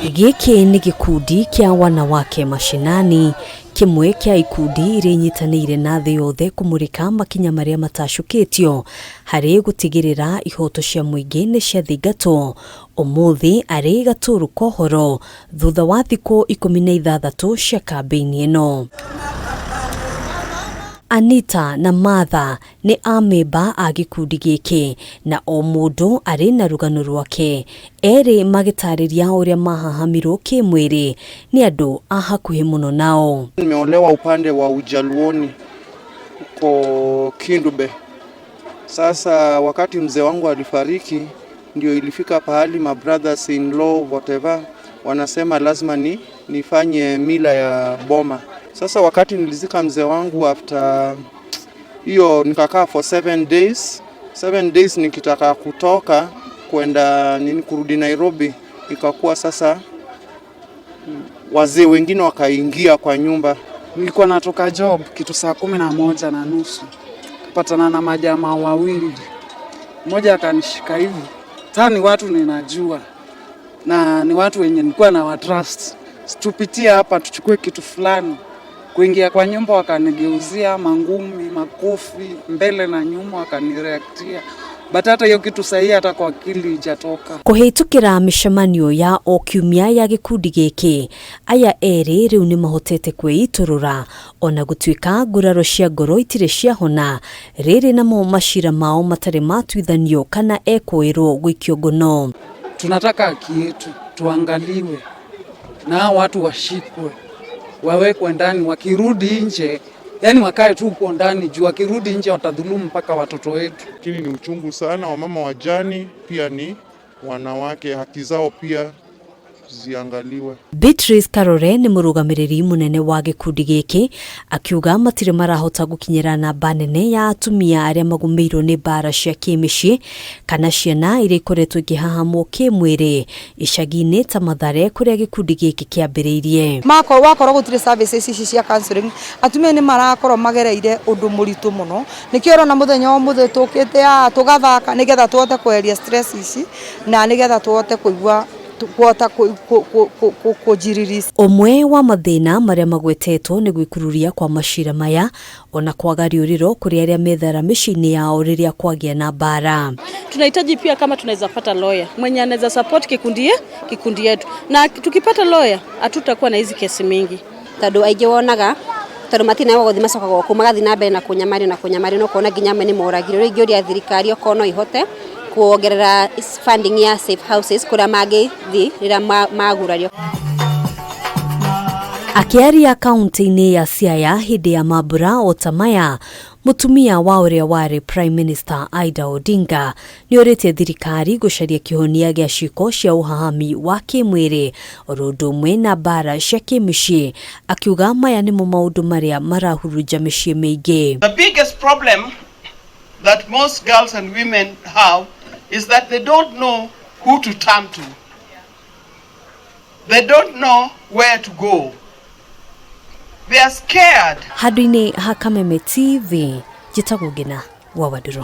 Gĩkĩ nĩ gĩkundi kĩa Wanawake Mashinani, kĩmwe kĩa ikundi iria inyitanĩire na thĩ yothe kũmũrĩka makinya marĩa matacũkĩtio harĩ gũtigĩrĩra ihoto cia mũingĩ nĩ ciathingatwo. Ũmũthĩ arĩ gatũrũ kohoro thutha wa thikũ 16 cia kambĩini ĩno. Anita na Martha nĩ amemba a gĩkundi gĩkĩ na o mũndũ arĩ na rũgano rwake. Erĩ magĩtarĩria ũrĩa mahahamirwo kĩmwĩrĩ nĩ andũ a hakuhĩ mũno nao. Nimeolewa upande wa Ujaluoni huko Kendu Bay. Sasa wakati mzee wangu alifariki, ndio ilifika pahali ma brothers in law whatever wanasema lazima nifanye mila ya boma. Sasa wakati nilizika mzee wangu, after hiyo nikakaa for 7 days. 7 days nikitaka kutoka kwenda nini, kurudi Nairobi, ikakuwa sasa wazee wengine wakaingia kwa nyumba. Nilikuwa natoka job kitu saa 11:30, kapatana na majamaa wawili, mmoja akanishika hivi. Sasa ni watu ninajua na ni watu wenye nilikuwa na watrust, tupitie hapa tuchukue kitu fulani. Kuingia kwa nyumba wakanigeuzia mangumi, makofi mbele na nyuma, wakanireactia, but hata hiyo kitu sahii hata kwa akili ijatoka. Kũhĩtũkĩra mĩcemanio ya o kiumia ya gĩkundi gĩkĩ, aya erĩ rĩu nĩ mahotete kwĩitũrũra ona gũtuĩka nguraro cia ngoro itirĩ ciahona. Rĩrĩ namo macira mao matarĩ matuithanio kana ekũĩrwo gũikio ngono. Tunataka haki yetu tuangaliwe na hao watu washikwe, wawekwe ndani, wakirudi nje, yani wakae tu huko ndani juu wakirudi nje watadhulumu mpaka watoto wetu. Lakini ni uchungu sana, wamama wajane pia ni wanawake, haki zao pia ziangaliwe. Beatrice Karore nĩ mũrũgamĩrĩri mũnene wa gĩkundi gĩkĩ, akiuga matirĩ marahota gũkinyĩra namba nene ya atumia arĩa magũmĩirwo nĩ mbara cia kĩmĩciĩ kana ciana iria ikoretwo ikĩhahamwo kĩmwĩrĩ icagi-inĩ ta Mathare kũrĩa gĩkundi gĩkĩ kĩambĩrĩirie. Mako wakorwo gũtirĩ services ici cia counseling, atumia nĩ marakorwo magereire ũndũ mũritũ mũno. Nĩkĩo ũrona mũthenya wa ũmũthĩ tũkĩte haha tũgathaka nĩgetha tũhote kweheria stress ici na nĩgetha tũhote kũigua kũhota kũnjiriri. Ũmwe wa mathĩna marĩa magwetetwo nĩ gwĩkururia kwa macira maya ona kwaga rĩũrĩro kũrĩ arĩa methara mĩciĩ-inĩ yao rĩrĩa kwagĩa na mbara. Tunahitaji pia kama tunaweza pata lawyer mwenye anaweza support kikundi yetu, na tukipata lawyer hatutakuwa na hizi kesi mingi. Tondũ aingĩ wonaga tondũ matirĩ na gũthiĩ, macokaga gũkũ magathiĩ na mbere na kũnyamario na kũnyamario, no kuona nginya amwe nĩ moragirwo. Rĩu ingĩũria thirikari okorwo no ihote kuongerera funding ya safe houses kũrĩa mangĩthiĩ rĩrĩa magurario. Akĩaria kaunti-inĩ ya Siaya hĩndĩ ya mambura o ta maya, mũtumia wa ũrĩa warĩ Prime Minister Ida Odinga nĩ orĩtie thirikari gũcaria kĩhonia gĩa ciĩko cia ũhahami wa kĩmwĩrĩ oro ũndũ ũmwe na mbara cia kĩmĩciĩ, akiuga maya nĩmo maũndũ marĩa marahurunja mĩciĩ mĩingĩ. The biggest problem that most girls and women have is that they don't know who to turn to. They don't know where to go. They are scared. Handũ-inĩ ha Kameme TV, njĩtagwo Ngina wa Wandũrũ.